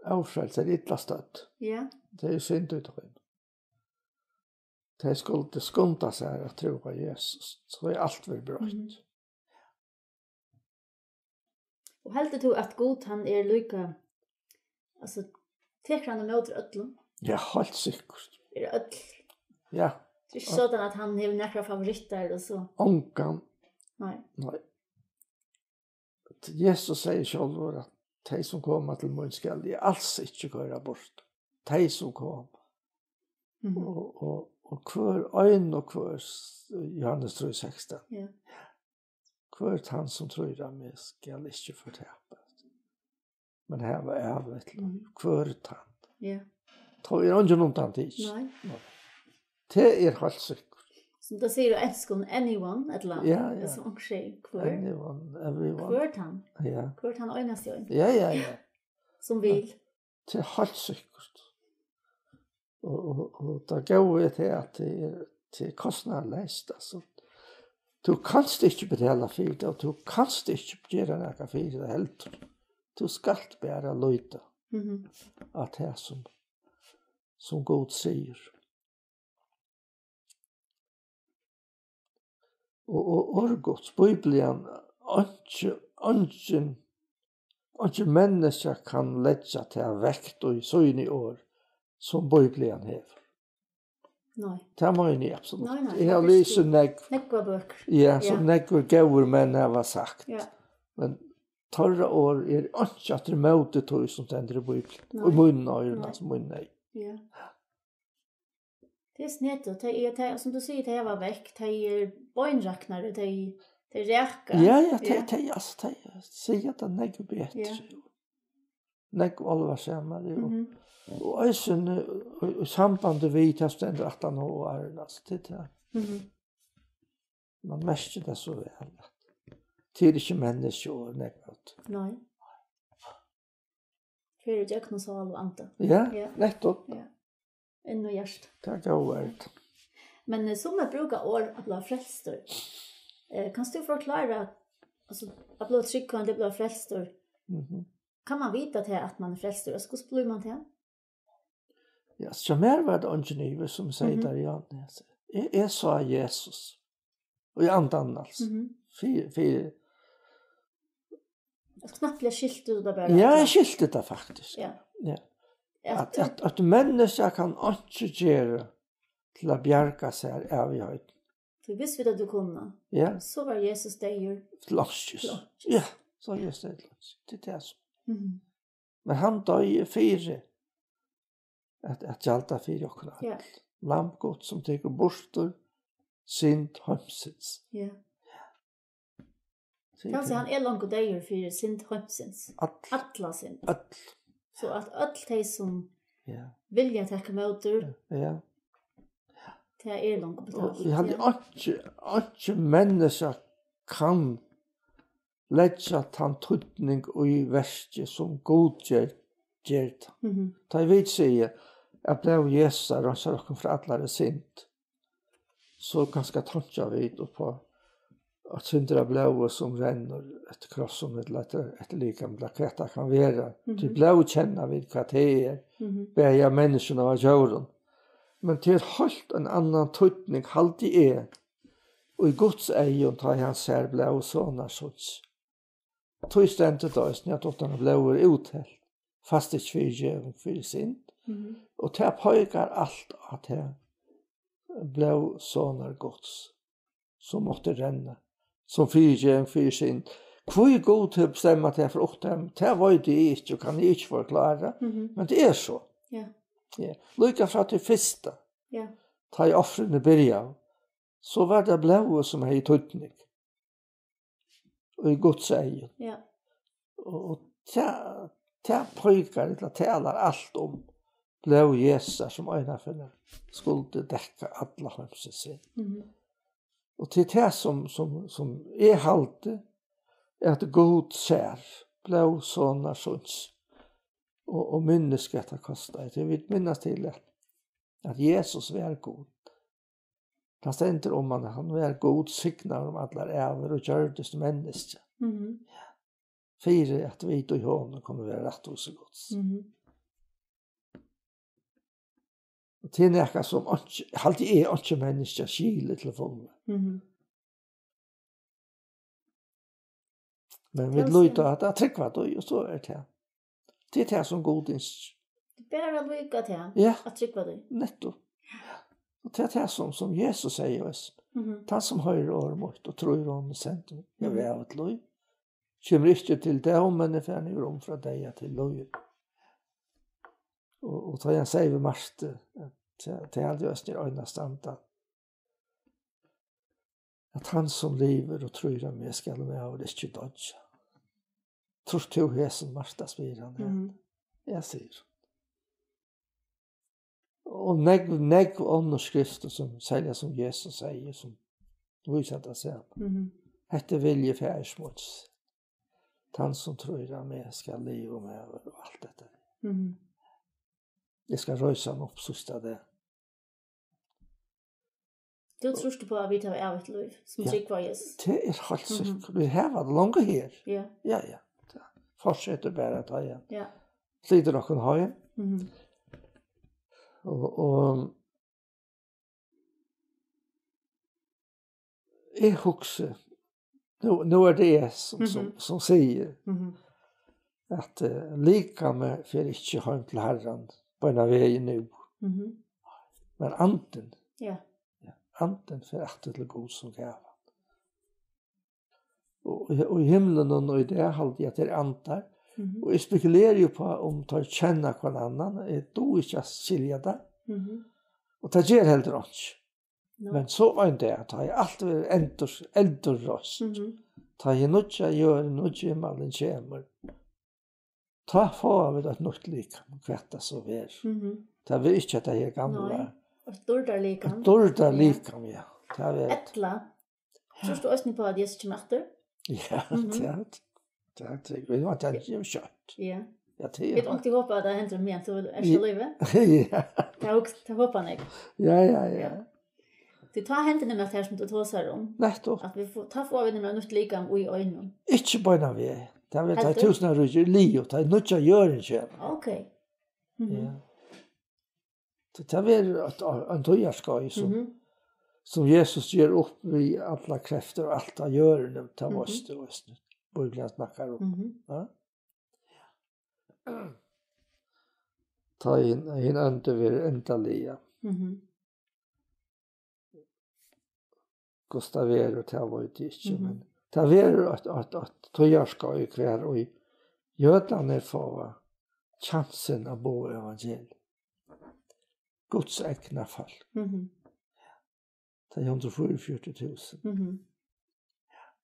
Ófrelst er illa stødd. Ja. Tað er synd í tí. Tey skuldu skunda sær at trúgva Jesus, so er alt verið broytt. Mhm. Og heldur tú at Gud, hann er líka, altso, tekur hann ímóti øllum? Ja, heilt sikkurt. Er øll? Ja. Tað er ikki sodan at hann hevur nakrar favorittar og so. Ongan. Nei. Nei. Jesus segði sjálvur at tey sum koma til mín skal eg als ikki koyra burt. Tey sum koma. Mhm. Og, og, og hvør ein og hvør, Johannes trý sekstan. Ja. Hvør tann sum trýr á meg skal ikki fortapast, men hava ævigt lív. Mhm. Hvør tann. Ja. Tá er eingin undantikin. Nei. Nei. Tað er heilt sikkurt. Sum tað sigur á enskum, anyone, ella, ja, ja, sum onkur sigur, hvør? Anyone, everyone. Hvør tann? Ja. Hvør tann einasti ein? Ja, ja, ja. Sum vil. Tað er heilt sikkurt. Og, og, og tað góða er tað, at tað er, tað er kostnaðarleyst, altso. Tú kanst ikki betala fyri tað, og tú kanst ikki gera nakað fyri tað heldur. Tú skalt bara líta Mhm. á tað sum, sum Gud sigur. Og, og orð Guds, Biblian, einki, eingin, einki menniskja kann leggja ta vekt í síni orð, sum Biblian hevur. Nei. Tað meini eg absolutt. Nei, nei, Eg havi tað er lisið nógv. Nógvar bøkur. Ja, sum Ja. nógvir góðir menn hava sagt. Ja. Men teirra orð er einki aftur ímóti tí sum stendur í Biblian. Nei. Og í mínum oyrum, Nei. altso, mín nei. Ja. Tað er snedigt. Tey er, tey, sum tú sigur, tey hava vekt, tey er beinraknari, tey, tey raka. Ja, ja, tey, Ja. tey, altso, tey siga tað nógv betri. Ja. Nógv álvarsamari, og, Mhm. og eisini, og, og sambandi við tað stendur aftan á og áðrenn, altso, tað er tað. Mhm. Man merkir tað so væl, at tað er ikki menniskju og nógv at Nei. Fer í gjøgnum sál og anda. Ja, Ja. nettupp. Ja. Inn í hjarta. Tað er góð orð. Men, eh, sum at brúka orð at blíva frelstur. Eh, kanst tú forklára, altso, at blíva trúgvandi, at blíva frelstur? Mhm. Kann man vita tað at man er frelstur? Altso, hvussu blívur man tað? Ja, so hjá mær var tað eingin ivi, sum eg segði Mhm. tær, ja. Eg, eg sá Jesus. Og í andanum, altso. Mhm. Fyri, fyri Altso, knappliga skilti tú tað bara, Ja, ella? eg skilti tað faktiskt. Ja. Ja. At, At, at, at menniskja kann einki gera til at bjarga sær av í høvd. Tí hvis vit høvdu kunnað, Ja. so var Jesus deyður Til einskis. til einskis. Ja, so var Jesus deyður til einskis. Tað er tað sum. Mhm. Men hann doyði fyri at, at gjalda fyri okkum øll. Ja. Lamb Guds sum tekur burtur synd heimsins. Ja. Sigur Kanska tað. hann er longu deyður fyri synd heimsins. Øll. Alla synd. Øll. So at øll tey sum Ja. vilja taka ímóti, Ja. tað er longu Og betalt. eg haldi Ja. einki, einki menniskja kann leggja tann týdning í verkið sum Gud ger, ger tað. Mhm. Tá ið vit siga at blóð Jesu reinsar okkum frá allari synd, so kanska tonkja vit upp á eitt sindur av blóði sum rennur eftir krossinum ella eftir, eftir likamið, ella hvat tað kann vera. Mhm. Tí blóð kenna vit hvat tað er, Mhm. bæði av menniskjum og av djórum. Men tað er heilt ein annan týdning, haldi eg, í Guds eygum, tá ið hann sær blóð sonar síns. Tí stendur tað eisini, at uttan at blóð er úthelt, fæst ikki fyrigeving fyri synd. Mhm. Og tað peikar alt á tað blóð sonar Guds, sum mátti renna, sum fyrigeving fyri synd. Hví Gud hevur bestemmað tað frá upphavi, tað veit eg ikki og kann eg ikki forklára, Mhm. men tað er so. Ja. Ja. Líka frá tí fyrsta, Ja. tá ið ofrini byrjaðu, so var tað blóðið, sum hevði týdning í Guds eygum. Ja. Og, og tað, tað peikar, ella talar alt um blóð Jesu, sum einaferð skuldi dekka alla heimsins synd. Mhm. Og til tað sum, sum, sum eg haldi, er at Gud sær blóð sonar síns. og, og minnist, hvat tað kostaði. Tí vit minnast til, at, at Jesus var Gud. Tað stendur um hann, at hann var Gud, signaður um allar ævir og gjørdist menniskja. Mhm. Fyri at vit í honum kunnu vera rættvísi Guds. Mhm. Og tað er nakað, sum einki, haldi eg, einki menniskja skilir til fulna. Mhm. Men vit Tað líta á at, at trúgva tí, og so er tað. Tað er tað, sum Gud ynskir. Bara líka tað, Ja. at trúgva tí. Nettupp. Og tað er tað, sum, sum Jesus sigur, veist. Mhm. Tann, sum hoyrir orð mítt og trýr honum, sum sendi meg, hevur Mhm. evigt lív. Kemur ikki til dóm, men er farin yvir um frá deyða til lív. Og, og tá hann sigur við Martu, at tað, tað haldi eg eisini er einastanda, at hann, sum livir og trýr á meg, skal um ævir ikki doyggja. Trýrt tú hesum, Marta, spyr hann her. Mhm. Ja, sigur hon. Og nógv, nógv onnur skrift, sum, serliga sum Jesus sigur, sum vísa tað sama. Mhm. Hetta er vilji Faðirs míns. Tann, sum trýr á meg, skal liva um ævir og alt hetta. Mhm. Eg skal reisa hann upp síðsta dag. Tú trýrt upp á, at vit hava evigt lív, sum Ja. trúgva á Jesus. Tað er heilt Mhm. sikkurt. Vit hava tað longu her. Ja. Ja, ja. Tað fortsetur bara at ja. Ja. Flytur okkum heim. Mhm. Og, og eg hugsi, nú, nú er tað eg, sum, sum, Mhm. sum sigur, Mhm. at, eh, likamið fer ikki heim til Harran beinan vegin nú. Mhm. Men andin, Ja. ja, andin fer aftur til Gud, sum gav hann. Og, og, og í himlinum og í dag haldi eg, at tað er andar. Mhm. Og eg spekuleri upp á, um teir kenna hvønn annan. Eg dugi ikki at skilja tað. Mhm. Og tað ger heldur einki. Nei. Men so ein dag, tá ið alt verður endur-, endurreist, Mhm. tá ið nýggja jørðin, nýggi himmalin kemur, tá fáa vit eitt nýtt likam, hvat tað so verður. Mhm. Tað verður ikki hetta her gamla. Nei. Eitt dýrdarlikam. Eitt dýrdarlikam, ja. Tað verður Ella, trýrt tú eisini upp á, at Jesus kemur aftur? Ja, Mhm. tað er, tað er, tað er, tað er skjótt. Ja. Ja, tað er Vit onkuntíð hopa, at tað hendir meðan tú ert á lívi. Ja. Tað hops-, tað hopa eg. Ja, ja, ja. Ja. Tí tá hendir nemliga tað, sum tú tosar um. Nettupp. At vit fáa, tá fáa vit nemliga nýtt likam í einum. Ikki beinan veg. Tað verður tá Heldur? Túsundaríkið er liðugt, tá er nýggja jørðin kemur. Ok. Mhm. Ja. So tað verður eitt, ein tíðarskeið, sum, Mhm. sum Jesus ger upp við allar kreftir og alt á jørðini, tað Mhm. veitst tú, veitst tú. Bíblian snakkar um. Mhm. Ja? Tá hin, hin andi verður endaliga. Mhm. Hvussu tað verður, tað veit eg ikki, Mhm. men tað verður eitt, eitt, eitt tíðarskeið, hvar ið jødarnir fáa kjansin at boða evangelium. Guds egna fólk. Mhm. Tað er hundrað og fýraogfjøruti túsund. Mhm.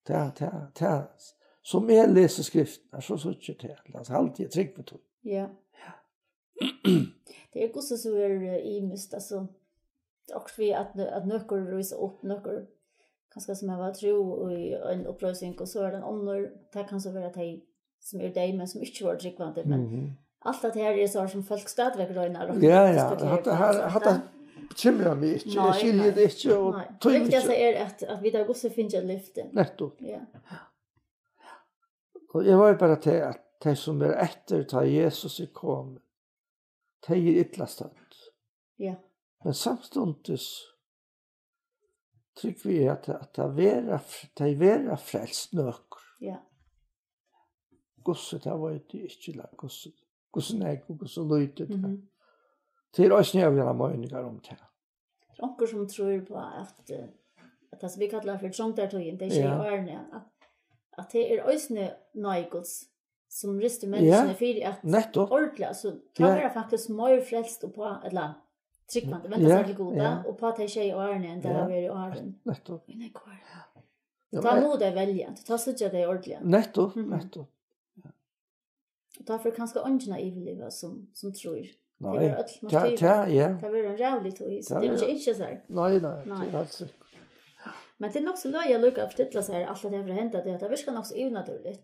Tað, tað, tað, sum eg lesi skriftirnar, so síggi eg tað. Altso, haldi eg trúgvi tí. Ja. Tað er hvussu so er, eh, ymiskt, altso, tað er okkurt við, at nø-, at nøkur rísa upp, nøkur kanska sum hava trú í ein uppreising, og so er tað ein onnur, tað kann so vera tey, sum eru deyð, men sum ikki vóru trúgvandi, men Mhm. alt at her er so sum fólk stadigvæk royna at Ja, ja, diskutera hatta, um, hatta, hatta hatta bekymrar meg ikki. Nei, Eg skilji nei. tað ikki og Nei. Tað tími viktigasta ikki. er, at, at vit hava hvussu fingið eitt lyfti. Nettupp. Ja. Og eg veit bara til, at tey, sum eru eftir, tá Jesus er komin, tey eru illa stødd. Ja. Men samstundis trúgvi eg, at, at tað verða f-, tey verða frelst nøkur. Ja. Hvussu, tað veit eg ikki, la-, hvussu, hvussu nógv og hvussu lítið tað. Mhm. Tað er eisini avgerandi meiningar um tað. Tað er onkur sum trýr upp á, at, eh, at tað, sum vit kalla fyri trongdartíðin, tey sjey Ja. árini, at, at tað er eisini náði Guds, sum ristir Ja, menniskjuni fyri at nettupp. ordiliga, so tá Ja. verða faktiskt meir frelst upp á, ella trúgvandi, venda Ja, seg til Gud, ja. upp á tey sjey árini, enn tað Ja. hava verið áðrenn. Nettupp. Í nógv ár. Ja, Tá men mugu tey velja, tá síggja tey ordiliga. Nettupp, Mhm. nettupp. Og tá fer kanska eingin at yvirliva sum, sum trýr. Nei, Tey verða øll tað, martyrar. tað, ja. Tað verður ein ræðulig tíð, so Tað tað er er ikki ynskja sær. Nei, nei, Nei. tað er heilt sikkurt. Men tað er nokk so løgið at líka at fortilla sær alt at tað fer at henda, tað, at tað virkar nokk so yvirnatúrligt.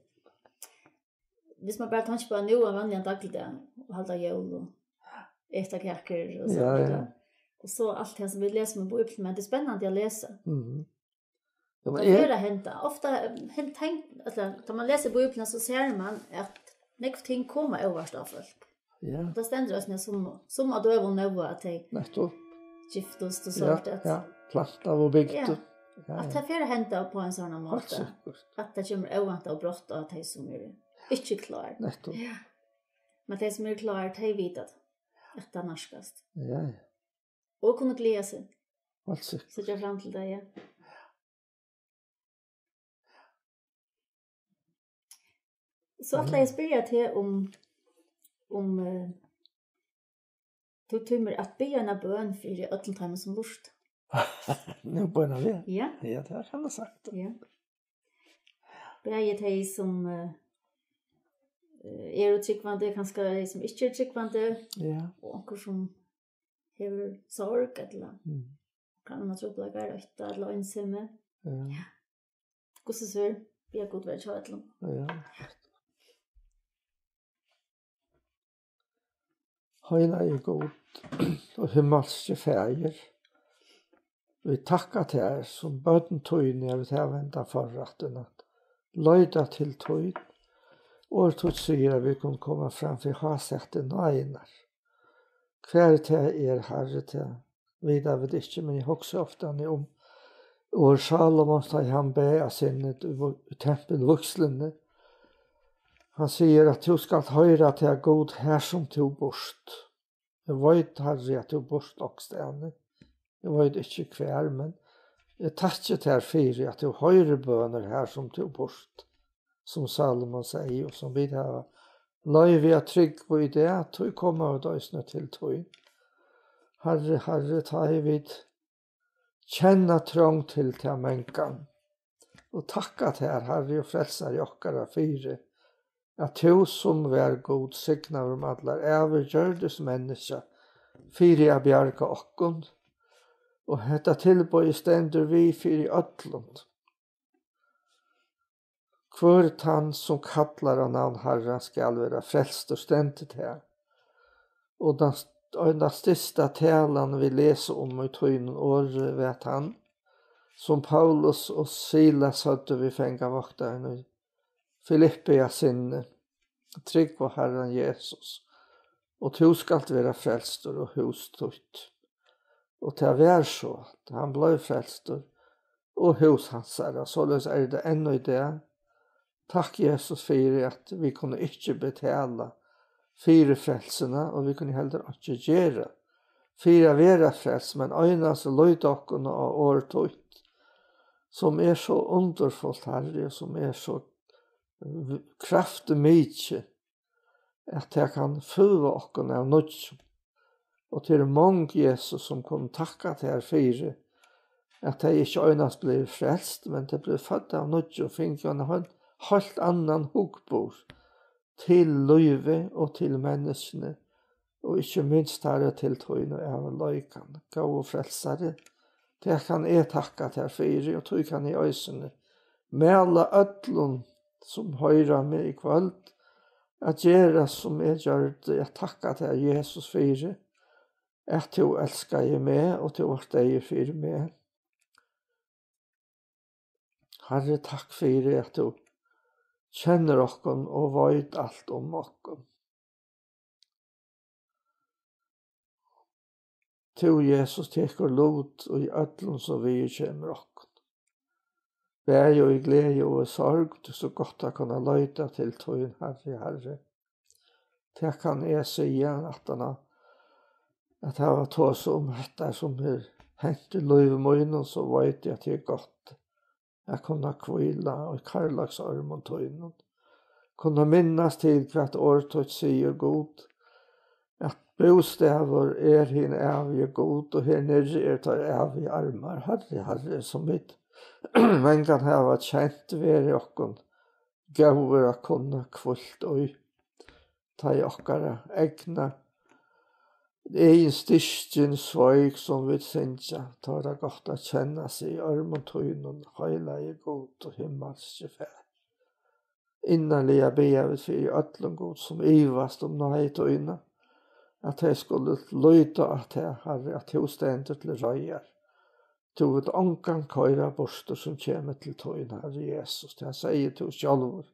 Hvis man bara tenkir på nú ein vanligan dagligdag og halda jól og eta kakur og so Ja, ja. Og so alt det som vi lesur um í Bíbliuni, men tað er spennandi at lesa. Mhm. Ja, men Tað er er, at henda. Ofta, eh, hent, hent, altså, tá man lesur Bíbliuna, so sær man at nógv ting koma óvart á fólk. Ja. Og tað stendur eisini sum, sum á døgum Nóa at tey Nettopp. Giftust og Ja, sovorðið. Ja. Plantaðu og bygdu. Ja. Ja, At ja. Tað fer at henda upp á ein sånn Heilt máta. Sikkert. At tað kemur óvæntað og brátt á tey sum eru ikki klár. Nettopp. Ja. Men tey sum eru klár, tey vita at, at tað nærkast. Ja, ja. Og kunnu gleða seg. Heilt sikkert. Síggja fram til tað, ja. So ætli eg at spyrja teg um, um, eh, tú tímir at biðja eina bøn fyri øllum teimum sum lurta. Nú bønar við. Ja. Ja, tað kann man sagt. Ja. Bæði tey sum, eh, eh, eru trúgvandi, kanska tey sum ikki eru trúgvandi, Ja. Og onkur sum hevur sorg ella Mm. kann man trupla garøtta ella einsemi. Ja. Hvussu so? Ja, Gud veri hjá øllum. Ja. Heilagi Gud og himmalski Faðir, vit takka tær sum børn tíni, at vit hava henda forrættin at leita til tín. Orð títt sigur, at vit kunnu koma fram fyri hásæti náðinnar. Hvar tað er, Harri, tað vita vit ikki, men eg hugsi ofta um orð Salomons, tá ið hann bað á sinni í tempilvígsluni. Hann sigur, at tú skalt hoyra til Gud, har sum tú býrt. Eg veit, Harri, at tú býrt onkustaðni. Eg veit ikki hvar, men eg takki tær fyri, at tú hoyrir bønir, har sum tú býrt, sum Salomon segði, og sum vit hava loyvi at trúgva í dag, tí koma vit eisini til tín. Harri, Harri, tá ið vit kenna trong til tað mangan, og takka tær, Harri og Frelsari okkara, fyri, at tú, sum var Gud, signaður um allar ævir, gjørdist menniskja fyri at bjarga okkum, og hetta tilboðið stendur við fyri øllum. Hvør tann, sum kallar á navn Harrans, skal vera frelstur, stendur tað. Og tann st-, og tann stysta talan, vit lesa um í tínum orði, var tann, sum Paulus og Silas høvdu við fangavaktaran í Filippi, at sinni: Trúgv á Harran Jesus, og tú skalt vera frelstur og hús títt. Og tað var so, at hann bleiv frelstur, og hús hansara. Soleiðis er tað enn í dag. Takk, Jesus, fyri, at vit kunnu ikki betala fyri frelsuna, og vit kunnu heldur ikki gera fyri at vera frelst, men einans líta okkum á orð títt, sum er so undurfult, Harri, og sum er so v-, kraftmikið, at tað kann føða okkum av nýggjum. Og tað eru mong, Jesus, sum kunnu takka tær fyri, at tey ikki einans blivu frelst, men tey blivu fødd av nýggjum, fingu ein heilt, heilt annan hugburð til lívið og til menniskjuni, og ikki minst, Harri, til tín og ævinleikan. Góði Frelsari, tað kann eg takka tær fyri, og tí kann eg eisini mæla øllum, sum hoyra meg í kvøld, at gera, sum eg gjørdi, at takka tær, Jesus, fyri, at tú elskaði meg, og tú vart deyður fyri meg. Harri, takk fyri, at tú kennir okkum og veit alt um okkum. Tú, Jesus, tekur lut í øllum, sum viðurkemur okkum. Bæði í gleði og í sorg, tað er so gott at kunna leita til tín, Harri, Harri. Tað kann eg siga, aftan á at hava tosað um hetta, sum er hent í lívi mínum, so veit eg, at tað er gott at kunna hvíla í kærleiksarmum tínum. Kunna minnast til, hvat orð títt sigur, Gud, at bústaður er hin ævigi Gud, og her niðri eru teir ævigu armar. Harri, Harri, sum vit mangan hava kent, veri okkum góður at kunna hvílt í. Tá ið okkara egna, egin styrkin sveik, sum vit syngja, tá er tað gott at kenna seg í ørmum tínum, heilagi Gud og himmalski Faðir. Innarliga biðja vit fyri øllum, Gud, sum ivast um náði tína, at tey skulu líta á teg, Harri, at tú stendur til reiðar. Tú vilt ongan koyra burtur, sum kemur til tín, Harri Jesus. Tað segði tú sjálvur.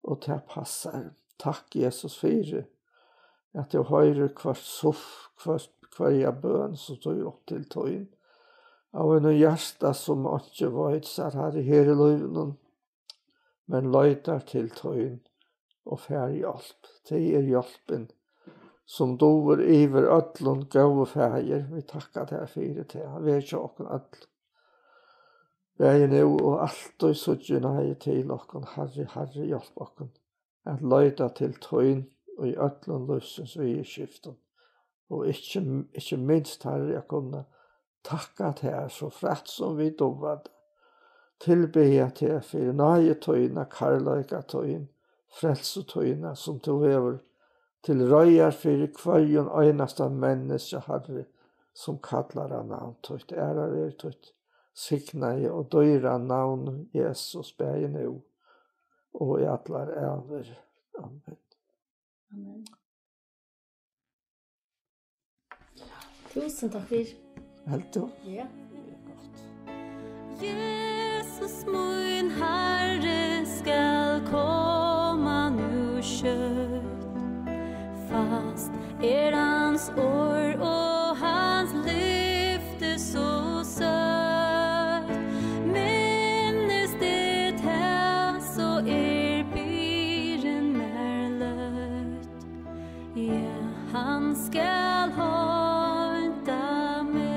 Og tað passar. Takk, Jesus, fyri at tú hoyrir hvørt suff, hvørt, hvørja bøn, sum tú upp til tín. Av einum hjarta, sum einki veit sær, Harri, her í lívinum, men leitar til tín og fær hjálp. Tað er hjálpin, sum dugir yvir øllum, góði Faðir. Vit takka tær fyri tað. Ver hjá okkum øll, bæði nú og altíð. Síggj náði til okkum, Harri, Harri, hjálp okkum at leita til tín í øllum lívsins viðurskiftum, og ikki, ikki minst, Harri, at kunna takka tær, so frægt sum vit duga tað, tilbiðja teg fyri náði tína, kærleika tín, frelsu tína, sum tú hevur til reiðar fyri hvørjum einasta menniskja, Harri, sum kallar á navn títt. Ærað veri títt signaði og dýra navn, Jesus, bæði nú og í allar ævir. Amen. Amen. Túsund takk fyri. Helt tú? Ja. Gott. Jesus, mín Harri, skal koma nú skjótt. Fast er hans orð og hans lyfti so søtt. Minnist eg tað, so er byrðin mær løtt. Ja, hann skal heinta meg.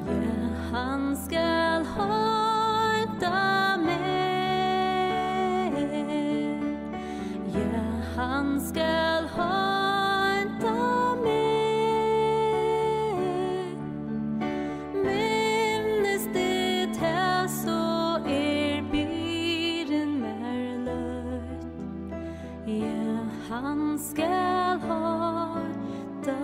Ja, hann skal heinta meg. Ja, hann skal heinta meg. Minnist eg tað, so er byrðin mær løtt. Ja, hann skal heinta